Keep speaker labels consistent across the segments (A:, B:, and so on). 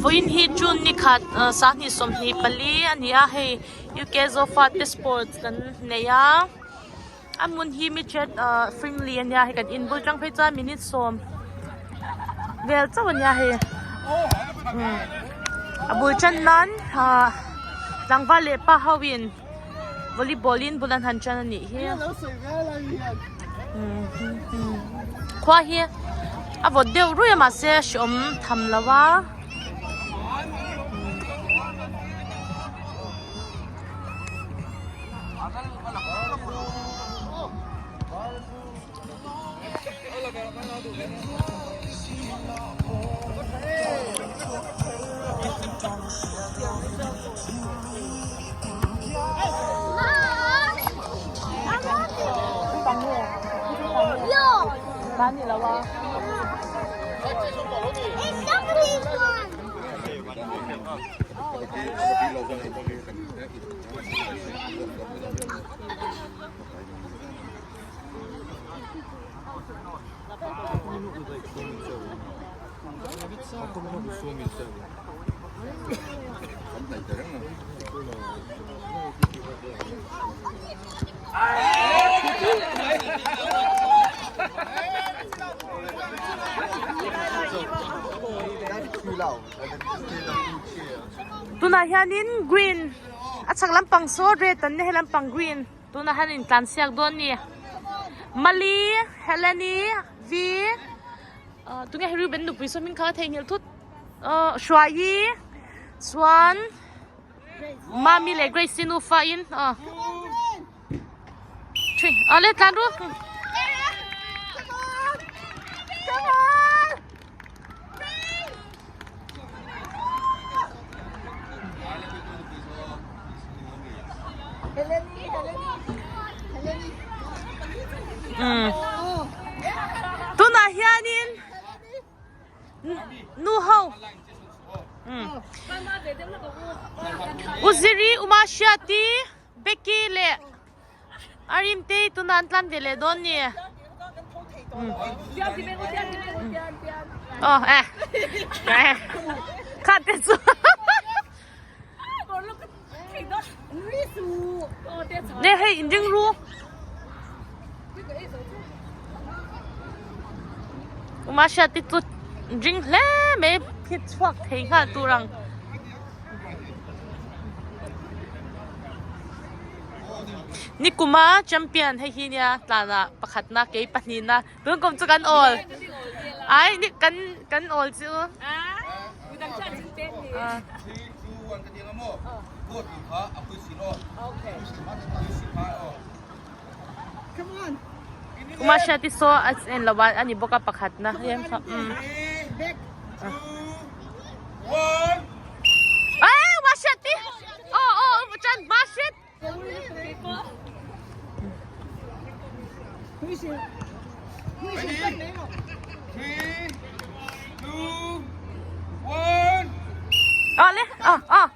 A: Vawiin hi June ni khat 2024 a ni a hei UK Zofa te sports kan nei a a hmun hi Mitchet ah Frimley a nia hei kan inbul tang phei chuan minute sawm vel chauh a nia hei a bul tan nan ah tlangval leh pa ho in volleyball in bul an han tan a nih hi khua hi a vawt deuh ruih a mahse a hreawm tham lo a. Tunah hianin green a chhak lampang saw red an nia he lampang green tunah hian intlan siak dawn a ni Mali Heleni V ah tunge hei Reuben nupui saw hming kha a theihnghilh thut ah Hruaii chuan Mami leh Grace-i nufa in ah three ah le tlan ru. Tunah hianin nu ho Uziri Umahriati Becky leh Arimtei tunah an tlan ve leh dawn ni. Aw eh eh khat te chu Ne hei in ring ru. Uma hriat te chu ring hle mai phit chhuak thei nghal tur ang. Nikuma champion hei hi nia tlanah pakhatna kei pahnihna tun kum chu kan awl ai ni kan kan awl chu. Uma hriati saw a en lo a ani bawk a pakhatna Ai Uma hriati aw aw chan hma hriat Aw le aw aw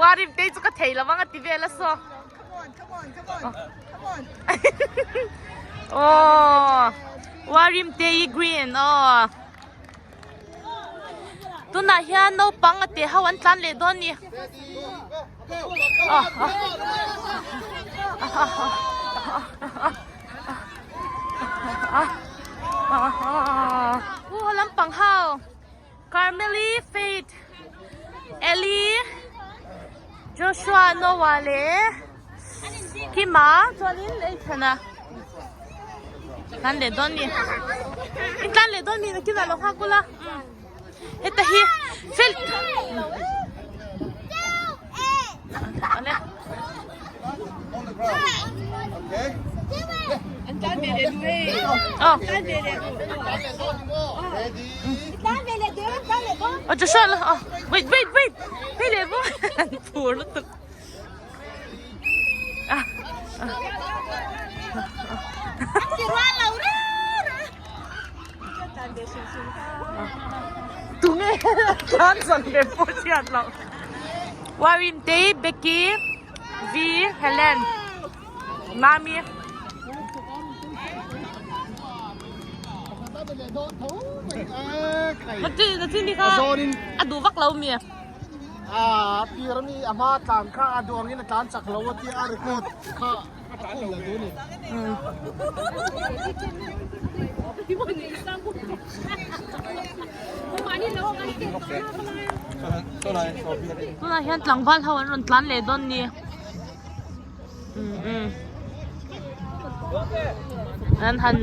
A: Warim te chu ka thei lo ang a ti vel a saw. Aw Warim te hi green aw. Tunah hian naupang a teh ho an tlan leh dawn a ni. U lampang ho Carmeli Faith Ellie Joshua Noah leh Kima chuanin Ethana. Tlan leh dawn mi. In tlan leh dawn mi nakinah lo nghak ula. Heta hi fel Ale. Oh. Oh, Joshua, oh. Wait, wait, wait. Hei leh bo. Phur lutuk. Tunge tlan zawng ve pawh hriat loh. Warintei, Becky, V, Helen, Mami. A duh vak lo mi.
B: A tir ami a hma tlan kha a duh angin a tlan chak lo a tia a record kha a khum lo duh a ni.
A: Tunah hian tlangval ho an rawn tlan leh dawn ni. An han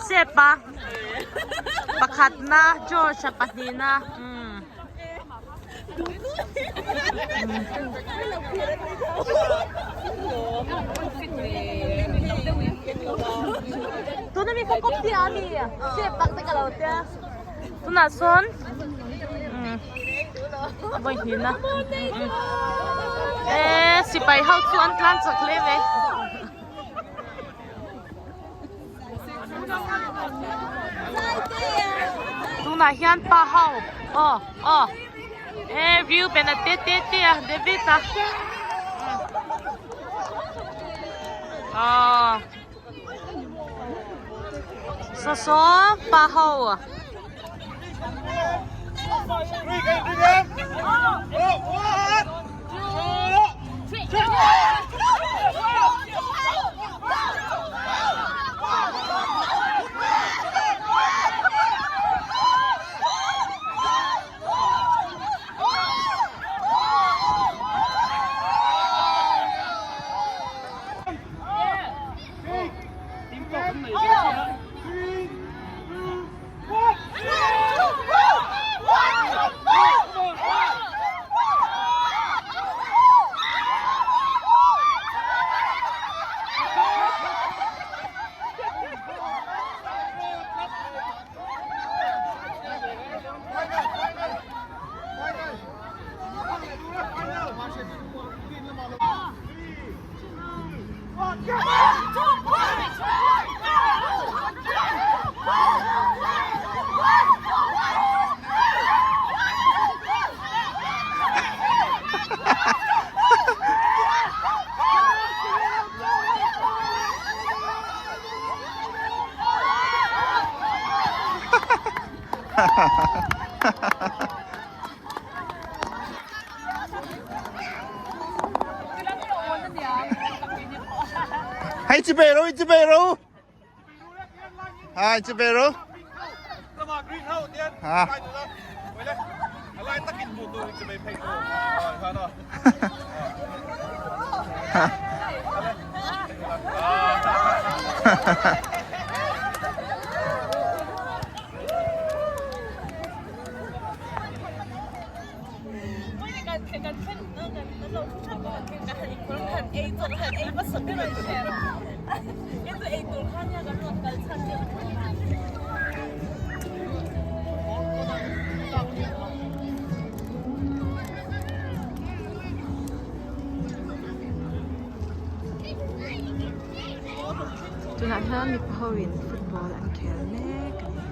A: Step a pakhatna George a pahnihna umm tuna mi kha kawp tia ami step tak te ka lo tia tunah sawn umm vawi hnihna eee sipai ho chu an tlan chak hle mai. Tunah hian pa ho aw aw e view pen a te te te a David a aw saw saw pa ho.
C: Hei chi pe ro chi pe ro hai chi pe ro ha
D: Tunah hian mipa ho in football an khel mek a ni.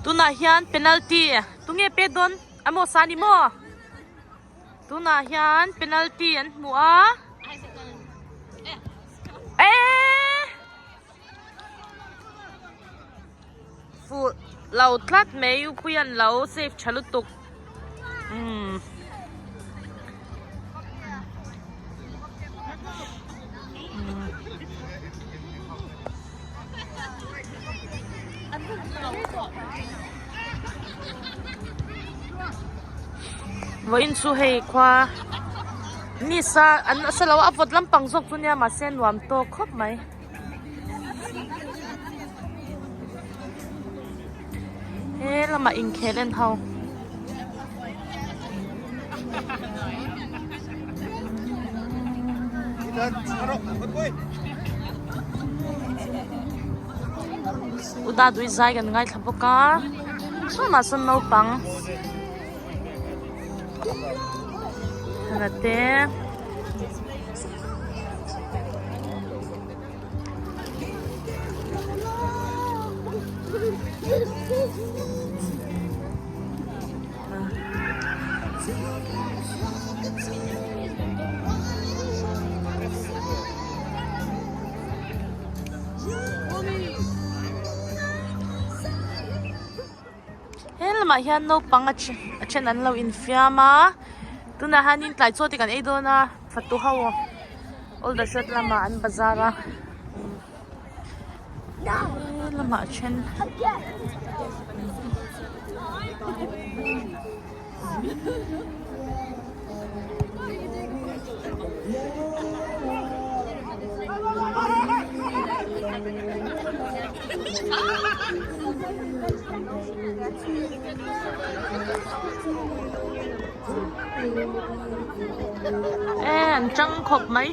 A: Tunah hian penalty tunge pet dawn a maw sa ni maw tunah hian penalty an hmu a eee fuh lo tlat mai upui an lo save tha lutuk umm. Vawiin chu hei khua. Nisa an nasa lo a a vawt lampang zawk chu nia mahse nuam tawk khawp mai. He lamah inkhel en ho. Uda dui zai kan ngaithla bawk a chhungah sawn naupang te. He lamah hian naupang a then an lo infiam a tunah hianin tlai chaw te kan ei dawn a fatu ho all the shot lamah an bazar a he lamah a then E an tang khawp mai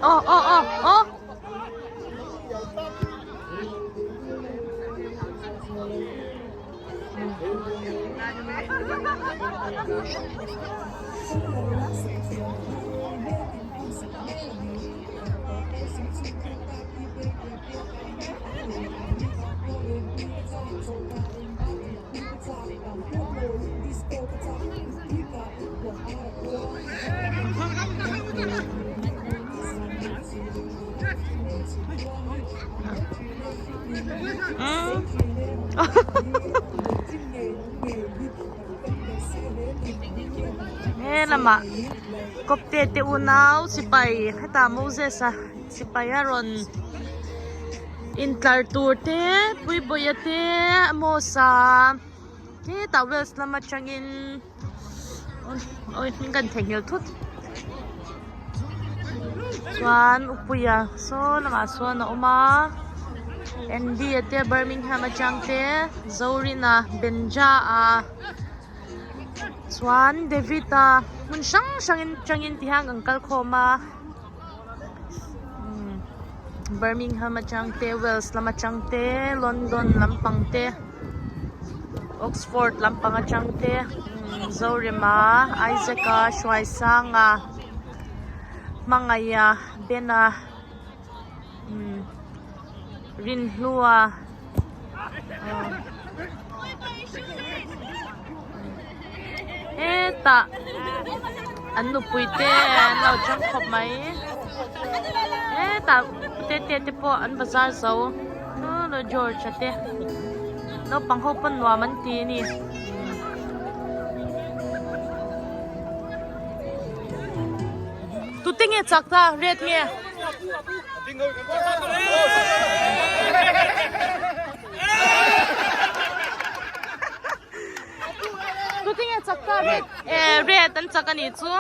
A: aw aw aw aw. He lamah kawpte te unau sipai hetah Moses a sipai a rawn intlar tur te Puipuia te Amos-a hetah Wales lam atangin. Awi hming kan theihnghilh thut chuan upuia saw lamah sawn a awm a Andy a te Birmingham atang te Zorina Benja a chuan David a hmun hrang hrang atangin ti hian kan kal khawm a Birmingham atang te Wales lam atang te London lampang te. Oxford lampang atang te Zorema Isaac-a Hruaisanga Hmangaia Bena Rinhlua hetah an nupui te an lo chang khawp mai hetah tete te pawh an bazar zo George a te naupang ho pawn nuam an ti a ni. Tute nge chak ta red nge? Tute nge chak ta red? Eh red an chak a nih chu.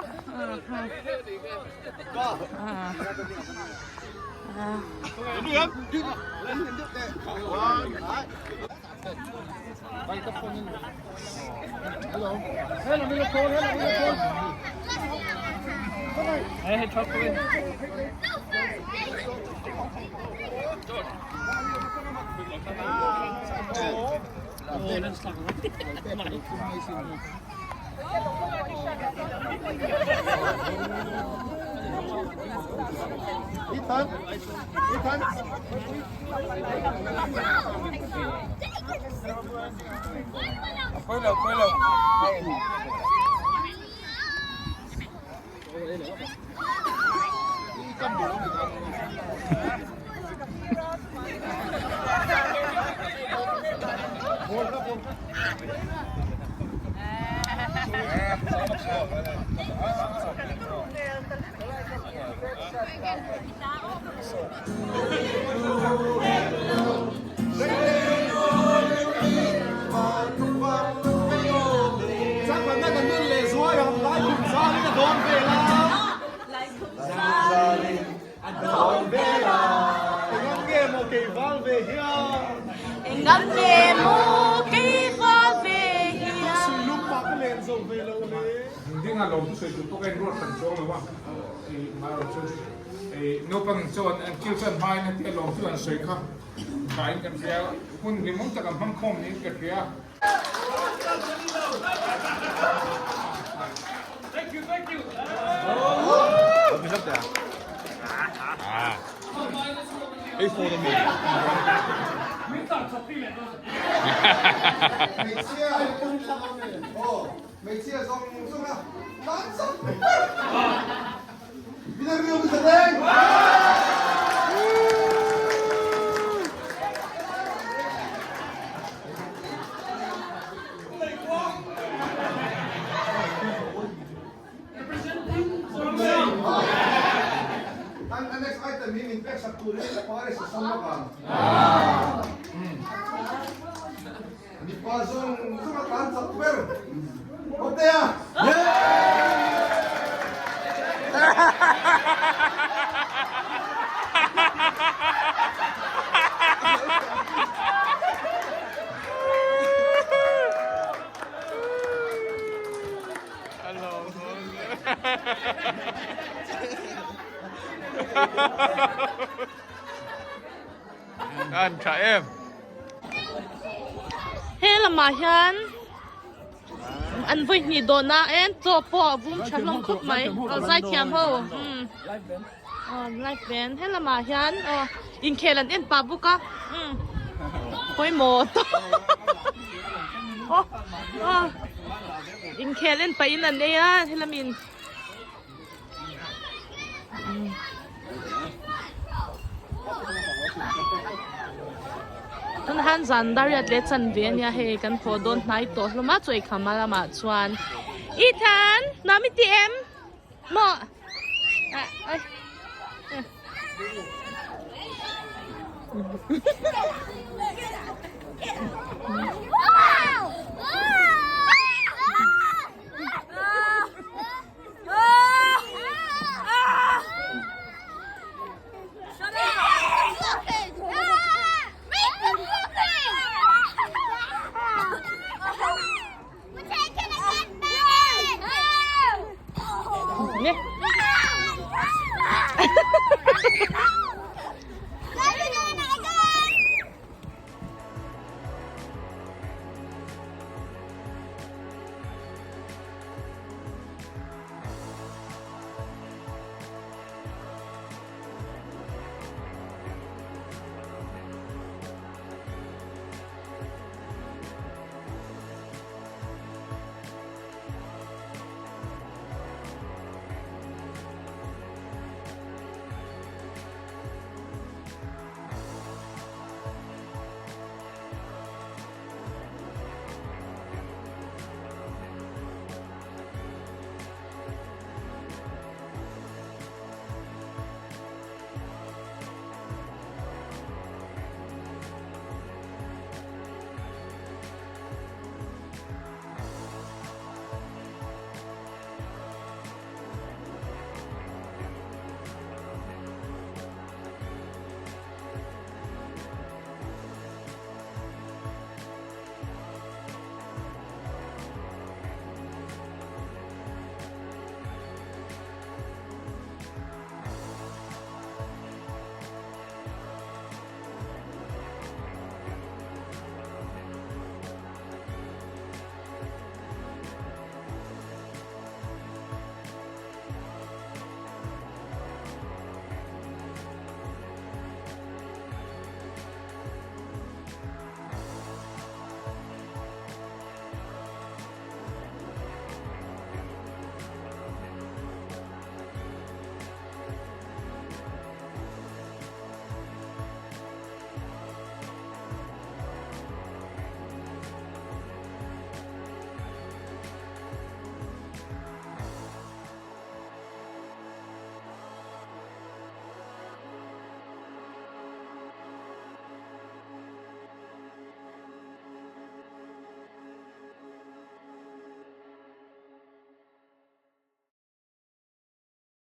E: lawm thusawi tur pawh ka inruat hran chuang lo a, amaherawh chu naupang in chuan an kil chuan hmain a tia lawm chu an sawi kha thain kan hria a, hun hlimawm tak an hmang khawm niin ka hria.
C: An tha em.
A: He lamah hian an vawi hnih dawn a en chaw pawh a vum tha hlawm khawp mai aw zaithiam ho umm aw live band he lamah hian aw inkhel an en pah bawk a umm pawimawh tawp aw aw inkhel en pahin an ei a helamin. Tun han zan dariat leh chan ve ania hei kan haw dawn hnai tawh hlawm a chaw eikham a lamah chuan Ethan nuam i ti em maw ah ai.